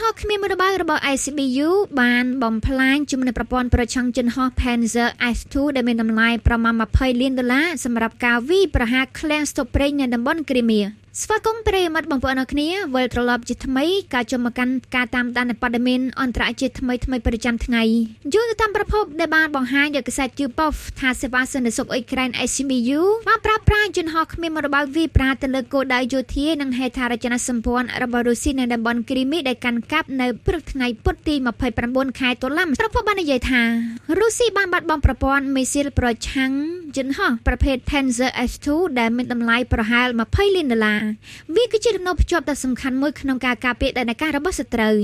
ហោះគ្មានមនុស្សបើករបស់ SBU បានបំផ្លាញជំនឿប្រព័ន្ធប្រឆាំងយន្តហោះ Panzer S2 ដែលមានតម្លៃប្រមាណ20លានដុល្លារសម្រាប់ការវាយប្រហារឃ្លាំងស្តុកប្រេងនៅតំបន់គ្រីមៀ។ ស្វាគមន៍ប្រិយមិត្តបងប្អូនអរគ្នា វិលត្រឡប់ជាថ្មីការចូលមកកាន់ការតាមដានព័ត៌មានអន្តរជាតិថ្មីថ្មីប្រចាំថ្ងៃ។ យោងទៅតាមប្រភពដែលបានបង្ហាញដោយកាសែត Jupov ថាសេវាសន្តិសុខអ៊ុយក្រែន SBU បានប្រើប្រាស់យន្តហោះគ្មានមនុស្សបើកវាយប្រហារទៅលើគោលដៅយោធានិងហេដ្ឋារចនាសម្ព័ន្ធរបស់រុស្ស៊ីនៅតំបន់គ្រីមីដែលកាន់កាប់នៅព្រឹកថ្ងៃពុធទី29ខែតុលា។ ប្រភពបាននិយាយថា រុស្ស៊ីបានបាត់បង់ប្រព័ន្ធមីស៊ីលប្រឆាំងយន្តហោះប្រភេទ Panzer S2 ដែលមានតម្លៃប្រហែល20លានដុល្លារ។ វាគឺជាដំណភ្ជាប់ដ៏សំខាន់មួយក្នុងការការពារដែនអាកាសរបស់សត្រូវ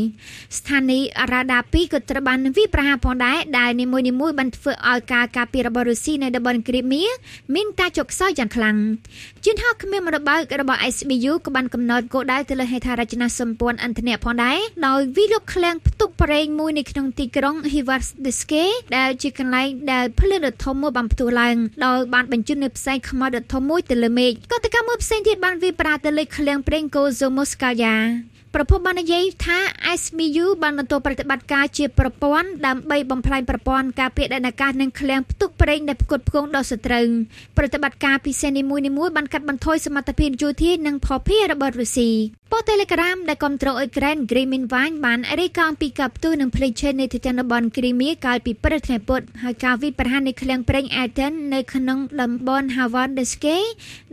។ ស្ថានីយ៍រ៉ាដា2ក៏ត្រូវបានវាយប្រហារផងដែរ ដែលនីមួយៗបានធ្វើឲ្យការការពាររបស់រុស្ស៊ីនៅតំបន់គ្រីមៀមានការចុះខ្សោយយ៉ាងខ្លាំង។ យន្តហោះគ្មានមនុស្សបើករបស់ SBU ក៏បានកំណត់គោលដៅទៅលើហេដ្ឋារចនាសម្ព័ន្ធឥន្ធនៈផងដែរ ដោយវាយលុកឃ្លាំងផ្ទុកប្រេងមួយនៅក្នុងទីក្រុង Hvardiiske ដែលជាកន្លែងដែលភ្លើងដ៏ធំមួយបានផ្ទុះឡើង ដោយបានបញ្ជូននូវផ្សែងខ្មៅដ៏ធំមួយទៅលើមេឃ។ កតកម្មមួយផ្សេងទៀតបានវាយប្រហារទៅលើឃ្លាំងប្រេង Kozomoskaya។ ប្រភពបាននិយាយថា SBU បានបន្តប្រតិបត្តិការជាប្រព័ន្ធដើម្បីបំផ្លាញប្រព័ន្ធការពារដែនអាកាសនិងឃ្លាំងផ្ទុកប្រេងដែលផ្គត់ផ្គង់ដល់សត្រូវ។ ប្រតិបត្តិការពិសេសនីមួយៗបានកាត់បន្ថយសមត្ថភាពយោធានិងភស្តុភាររបស់រុស្ស៊ី។ ប៉ុស្តិ៍ Telegram ដែលគ្រប់គ្រងអ៊ុយក្រែន Greenwine បានរាយការណ៍អំពីការផ្ទុះនិងភ្លេងឆេះនៅទីតាំងតំបន់គ្រីមៀកាលពីព្រឹកថ្ងៃពុធ ហើយការវាយប្រហារនៃឃ្លាំងប្រេង Aten នៅក្នុងតំបន់ Hvardiiske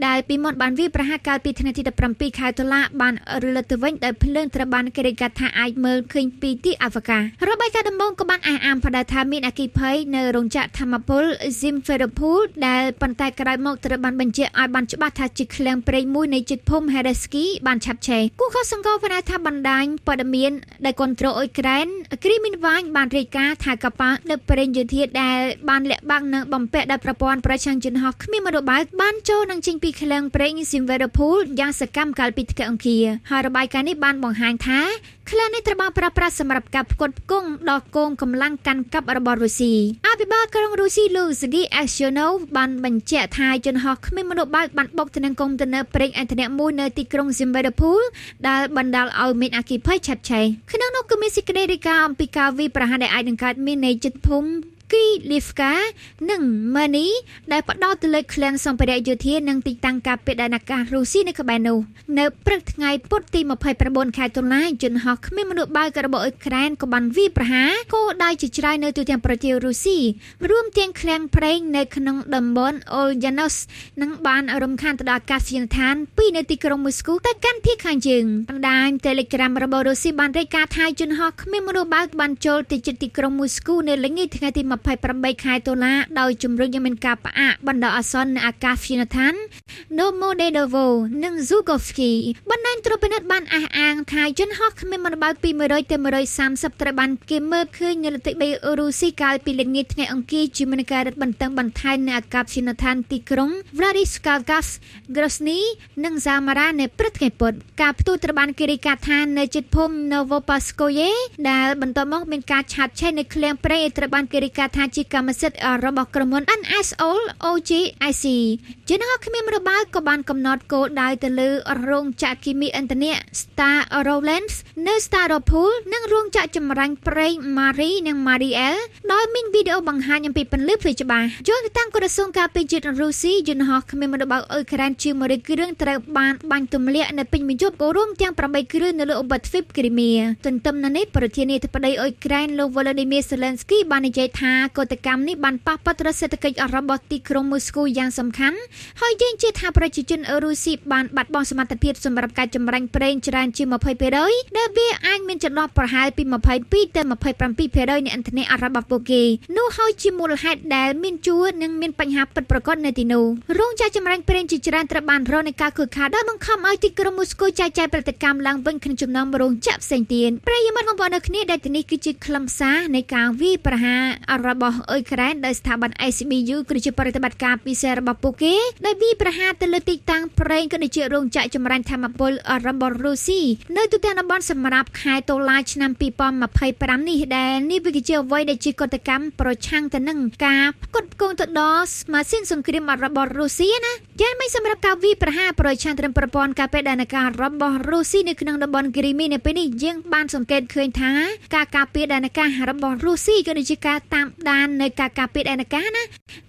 ដែលពីមុនបានវាយប្រហារកាលពីថ្ងៃទី17ខែតុលា បានរលត់ទៅវិញ ដោយភ្លើងត្រូវបានគេរាយការណ៍ថាអាចមើលឃើញពីទីអវកាស។ របាយការណ៍ដំបូងក៏បានអះអាងផងដែរថាមានអគ្គិភ័យនៅរោងចក្រធម្មពល Simferopol ដែលប៉ុន្តែក្រោយមកត្រូវបានបញ្ជាក់ឲ្យបានច្បាស់ថាជាឃ្លាំងប្រេងមួយនៃជិតភូមិ Hereski បានឆាបឆេះ។ គូខសង្កល់ថាបណ្ដាញព័ត៌មានដែលគ្រប់គ្រងអ៊ុយក្រែន Greenwine បានរាយការណ៍ថាកប៉ាល់ដឹកប្រេងយោធាដែលបានលាក់បាំងនិងបំពាក់ដោយប្រព័ន្ធប្រឆាំងយន្តហោះគ្មានមនុស្សបើកបានចូលនិងចេញពីឃ្លាំងប្រេង Simferopol យ៉ាងសកម្មកាលពីថ្ងៃអង្គារ ហើយរបាយការណ៍នេះបានបង្ហាញថាឃ្លាំងនេះត្រូវបានប្រើប្រាស់សម្រាប់ការផ្គត់ផ្គង់ដល់កងកម្លាំងកាន់កាប់របស់រុស្ស៊ី។ អភិបាលក្រុងរុស្ស៊ីលោក Sergei Aksyonov បានបញ្ជាក់ថាយន្តហោះគ្មានមនុស្សបើកបានបុកទៅនឹងកុងតឺន័រប្រេងឥន្ធនៈមួយនៅទីក្រុង Simferopol ដែលបណ្ដាលឲ្យមានអគ្គិភ័យឆាបឆេះ។ ក្នុងនោះក៏មានសេចក្តីរាយការណ៍អំពីការវាយប្រហារដែលអាចនឹងកើតមាននៅជិតភូមិគីលីហ្វកានិងម៉ានី ដែលផ្ដោតទៅលើឃ្លាំងសម្ភារៈយោធានិងទីតាំងការពារដែនអាកាសរុស្ស៊ីនៅក្បែរនោះ។ នៅព្រឹកថ្ងៃពុធទី29ខែតុលា យន្តហោះគ្មានមនុស្សបើករបស់អ៊ុយក្រែនក៏បានវាយប្រហារគោលដៅជាច្រើននៅទូទាំងប្រទេសរុស្ស៊ី រួមទាំងឃ្លាំងប្រេងនៅក្នុងតំបន់អូលយ៉ាណូស និងបានរំខានទៅដល់អាកាសយានដ្ឋានពីរនៅទីក្រុងមូស្គូទៅកាន់ភាគខាងជើង។ បណ្ដាញ Telegram របស់រុស្ស៊ីបានរាយការណ៍ថាយន្តហោះគ្មានមនុស្សបើកបានចូលទៅជិតទីក្រុងមូស្គូនៅល្ងាចថ្ងៃទី28ខែតុលា ដោយជំរុញឲ្យមានការផ្អាកបណ្ដោះអាសន្ននៅអាកាសយានដ្ឋាន Domodedovo និង Zhukovsky។ បណ្ដាញត្រួតពិនិត្យបានអះអាងថាយន្តហោះគ្មានមនុស្សបើកពី100ទៅ130ត្រូវបានគេមើលឃើញនៅលើទឹកដីរុស្ស៊ីកាលពីល្ងាចថ្ងៃអង្គារ ជាមួយនឹងការរឹតបន្តឹងបន្ថែមនៅអាកាសយានដ្ឋានទីក្រុង Vladikavkaz, Grozny និង Samara នៅព្រឹកថ្ងៃពុធ។ ការផ្ទុះត្រូវបានគេរាយការណ៍ថានៅជិតភូមិ Novopaskoye ដែលបន្ទាប់មកមានការឆាបឆេះនៅឃ្លាំងប្រេងត្រូវបានគេរាយការណ៍ថាជាកម្មសិទ្ធិរបស់ក្រុមហ៊ុន NSO OGIC។ យន្តហោះគ្មានមនុស្សបើកក៏បានកំណត់គោលដៅទៅលើរោងចក្រគីមីឥន្ធនៈ Star Rollins នៅ Stavropol និងរោងចក្រចម្រាញ់ប្រេង Marie និង Mariel ដោយមានវីដេអូបង្ហាញអំពីពន្លឺភ្លឺច្បាស់។ យោងទៅតាមក្រសួងការពារជាតិរុស្ស៊ី យន្តហោះគ្មានមនុស្សបើកអ៊ុយក្រែនជាង100គ្រឿងត្រូវបានបាញ់ទម្លាក់នៅពេញមួយយប់ ក៏រួមទាំង8គ្រឿងនៅលើឧបទ្វីបគ្រីមៀ។ ទន្ទឹមនឹងនេះ ប្រធានាធិបតីអ៊ុយក្រែនលោក Volodymyr Zelensky បាននិយាយថាកតកម្មនេះបានប៉ះពាល់ដល់សេដ្ឋកិច្ចរបស់ទីក្រុងមូស្គូយ៉ាងសំខាន់ ហើយយើងជឿថាប្រជាជនរុស្ស៊ីបានបាត់បង់សមត្ថភាពសម្រាប់ការចម្រាញ់ប្រេងច្រើនជាង20% ដែលវាអាចមានចន្លោះប្រហែលពី22ទៅ27%នៃឥន្ធនៈរបស់ពួកគេនោះ ហើយជាមូលហេតុដែលមានជួរនិងមានបញ្ហាពិតប្រាកដនៅទីនោះ។ រោងចក្រចម្រាញ់ប្រេងជាច្រើនត្រូវបានរងនឹងការខូចខាត ដោយបង្ខំឲ្យទីក្រុងមូស្គូចែកចាយផលិតកម្មឡើងវិញក្នុងចំណោមរោងចក្រផ្សេងទៀត។ ប្រិយមិត្តបងប្អូននៅគ្នា ដែលទីនេះគឺជាខ្លឹមសារនៃការវាយប្រហារ របស់អ៊ុយក្រែនដោយស្ថាប័ន SBU គឺជាប្រតិបត្តិការពិសេសរបស់ពួកគេដោយវាយប្រហារទៅលើទីតាំងប្រេងក៏ដូចជារោងចក្រចម្រាញ់ធម្មពលរបស់រុស្ស៊ីនៅទូទាំងតំបន់សម្រាប់ខែតុលាឆ្នាំ2025នេះដែលនេះវាគឺជាអ្វីដែលជាកតកម្មប្រឆាំងទៅនឹងការផ្គត់ផ្គង់ទៅដល់ម៉ាស៊ីនសង្គ្រាមរបស់រុស្ស៊ីណាយ៉ាងម៉េចសម្រាប់ការវាយប្រហារប្រឆាំងទៅនឹងប្រព័ន្ធការពារដែនអាកាសរបស់រុស្ស៊ីនៅក្នុងតំបន់គ្រីមីនៅពេលនេះយើងបានសង្កេតឃើញថាការការពារដែនអាកាសរបស់រុស្ស៊ីក៏ដូចជាការតាមដាននៅការការពារដែនអាកាសណា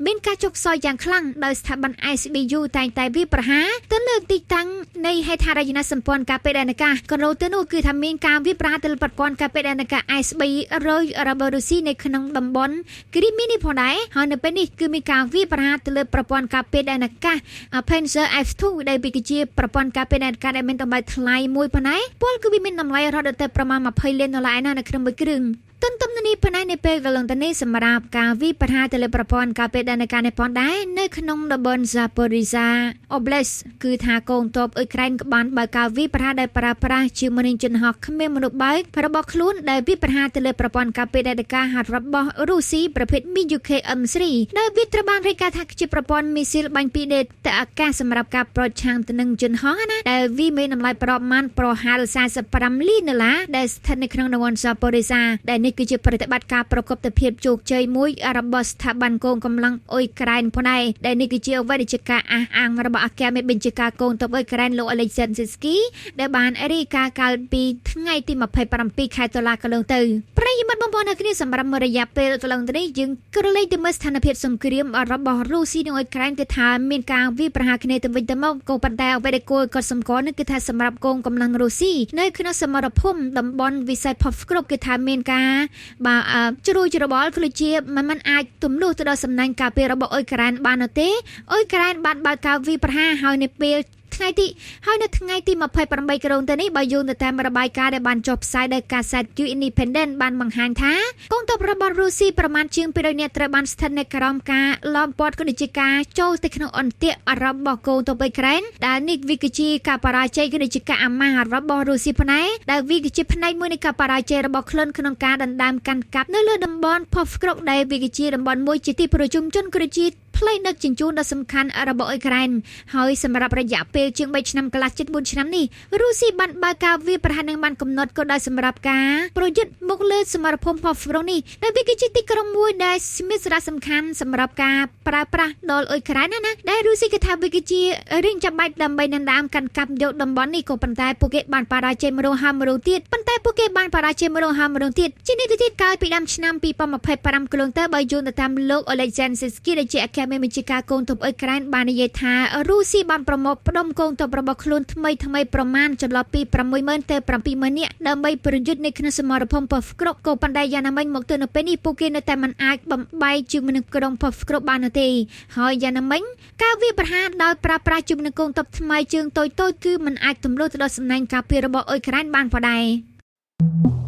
មានការចុះខ្សោយយ៉ាងខ្លាំងដោយស្ថាប័ន SBU តែងតែវាយប្រហារទៅលើទីតាំងនៃហេដ្ឋារចនាសម្ព័ន្ធការពារដែនអាកាសក៏រហូតទៅនោះគឺថាមានការវាយប្រហារទៅលើប្រព័ន្ធការពារដែនអាកាស S-300 របស់រុស្ស៊ីនៅក្នុងតំបន់គ្រីមីនេះផងដែរហើយនៅពេលនេះគឺមានការវាយប្រហារទៅលើប្រព័ន្ធការពារដែនអាកាស Panzer F2 ដែលវាគឺជាប្រព័ន្ធការពារដែនអាកាសដែលមានតម្លៃថ្លៃមួយប៉ុណ្ណេះពលគឺវាមានតម្លៃរហូតដល់ទៅប្រមាណ20លានដុល្លារឯណានៅក្នុងមួយគ្រឿងទន្ទឹមនឹងនេះផ្នែកនៃពេលកន្លងទៅនេះសម្រាប់ការវាយប្រហារទៅលើប្រព័ន្ធការពារដែនអាកាសនេះផងដែរនៅក្នុងតំបន់ Zaporizhzhia Oblast គឺថាកងទ័ពអ៊ុយក្រែនក៏បានបើកការវាយប្រហារដោយប្រើប្រាស់ជាមួយនឹងយន្តហោះគ្មានមនុស្សបើករបស់ខ្លួនដែលវាយប្រហារទៅលើប្រព័ន្ធការពារដែនអាកាសរបស់រុស្ស៊ីប្រភេទ MiG M3 ដែលវាត្រូវបានរាយការណ៍ថាជាប្រព័ន្ធមីស៊ីលបាញ់ពីដេទៅអាកាសសម្រាប់ការប្រឆាំងទៅនឹងយន្តហោះណាដែលវាមានតម្លៃប្រមាណប្រហែល45លានដុល្លារដែលស្ថិតនៅក្នុងតំបន់ Zaporizhzhia ដែលនេះគឺជាប្រតិបត្តិការប្រកបដោយភាពជោគជ័យមួយរបស់ស្ថាប័នកងកម្លាំងអ៊ុយក្រែនផងដែរដែលនេះគឺជាអ្វីដែលជាការអះអាងរបស់អគ្គមេបញ្ជាការកងទ័ពអ៊ុយក្រែនលោកអាឡិចសេនស៊ីស្គីដែលបានរាយការណ៍កាលពីថ្ងៃទី27ខែតុលាកន្លងទៅប្រិយមិត្តបងប្អូនអ្នកគ្នាសម្រាប់មួយរយៈពេលកន្លងទៅនេះយើងក្រឡេកទៅមើលស្ថានភាពសង្គ្រាមរបស់រុស្ស៊ីនិងអ៊ុយក្រែនគឺថាមានការវាយប្រហារគ្នាទៅវិញទៅមកក៏ប៉ុន្តែអ្វីដែលគួរកត់សម្គាល់នោះគឺថាសម្រាប់កងកម្លាំងរុស្ស៊ីនៅក្នុងសមរភូមិតំបន់វិស័យផុសគ្រប់គឺថាមានការបាទជ្រួយច្របល់គឺជាមិនអាចទម្លុះទៅដល់សំណាញ់ការពាររបស់អ៊ុយក្រែនបាននោះទេអ៊ុយក្រែនបានបើកការវាយប្រហារហើយនៅពេលថ្ងៃទីហើយនៅថ្ងៃទី28ក្រុងទៅនេះបើយោងទៅតាមរបាយការណ៍ដែលបានចុះផ្សាយដោយកាសែត The Independent បានបង្ហាញថាកងទ័ពរបស់រុស្ស៊ីប្រមាណជាង200នាក់ត្រូវបានស្ថិតនៅក្រោមការឡោមព័ទ្ធក៏ដូចជាការចូលទៅក្នុងអន្ទាក់របស់កងទ័ពអ៊ុយក្រែនដែលនេះវាគឺជាការបរាជ័យក៏ដូចជាការអាម៉ាស់របស់រុស្ស៊ីផ្នែកដែលវាគឺជាផ្នែកមួយនៃការបរាជ័យរបស់ខ្លួនក្នុងការដណ្ដើមកាន់កាប់នៅលើតំបន់ផុសគ្រប់ដែលវាគឺជាតំបន់មួយជាទីប្រជុំជនក៏ដូចជាផ្លូវដឹកជញ្ជូនដ៏សំខាន់របស់អ៊ុយក្រែនហើយសម្រាប់រយៈពេលជាង3ឆ្នាំកន្លះជិត4ឆ្នាំនេះរុស្ស៊ីបានបើកការវាយប្រហារនឹងបានកំណត់ក៏ដោយសម្រាប់ការប្រយុទ្ធមកលើសមរភូមិផុសហ្វ្រុងនេះដែលវាគឺជាទីក្រុងមួយដែលមានសារៈសំខាន់សម្រាប់ការប្រើប្រាស់ដល់អ៊ុយក្រែនណាដែលរុស្ស៊ីគេថាវាគឺជារឿងចាំបាច់ដើម្បីដណ្ដើមកាន់កាប់យកតំបន់នេះក៏ប៉ុន្តែពួកគេបានបរាជ័យម្ដងហើយម្ដងទៀតប៉ុន្តែពួកគេបានបរាជ័យម្ដងហើយម្ដងទៀតជានេះទៅទៀតកាលពីដើមឆ្នាំ2025កន្លងទៅបើយោងទៅតាមលោកអូឡេកសាន់សេស្គីដែលជាអគ្គមេបញ្ជាការកងទ័ពអ៊ុយក្រែនបាននិយាយថារុស្ស៊ីបានប្រមូលផ្ដុំកងទ័ពរបស់ខ្លួនថ្មីថ្មីប្រមាណចន្លោះពី60000ទៅ70000នាក់ដើម្បីប្រយុទ្ធនៅក្នុងសមរភូមិផុសគ្រប់ក៏ប៉ុន្តែយ៉ាងណាមិញមកទល់នៅពេលនេះពួកគេនៅតែមិនអាចបំបែកជាមួយនឹងក្រុងផុសគ្រប់បាននោះទេហើយយ៉ាងណាមិញការវាយប្រហារដោយប្រើប្រាស់ជាមួយនឹងកងទ័ពថ្មីជើងតូចៗគឺមិនអាចទម្លុះទៅដល់សំណាញ់ការពាររបស់អ៊ុយក្រែនបានផងដែរ។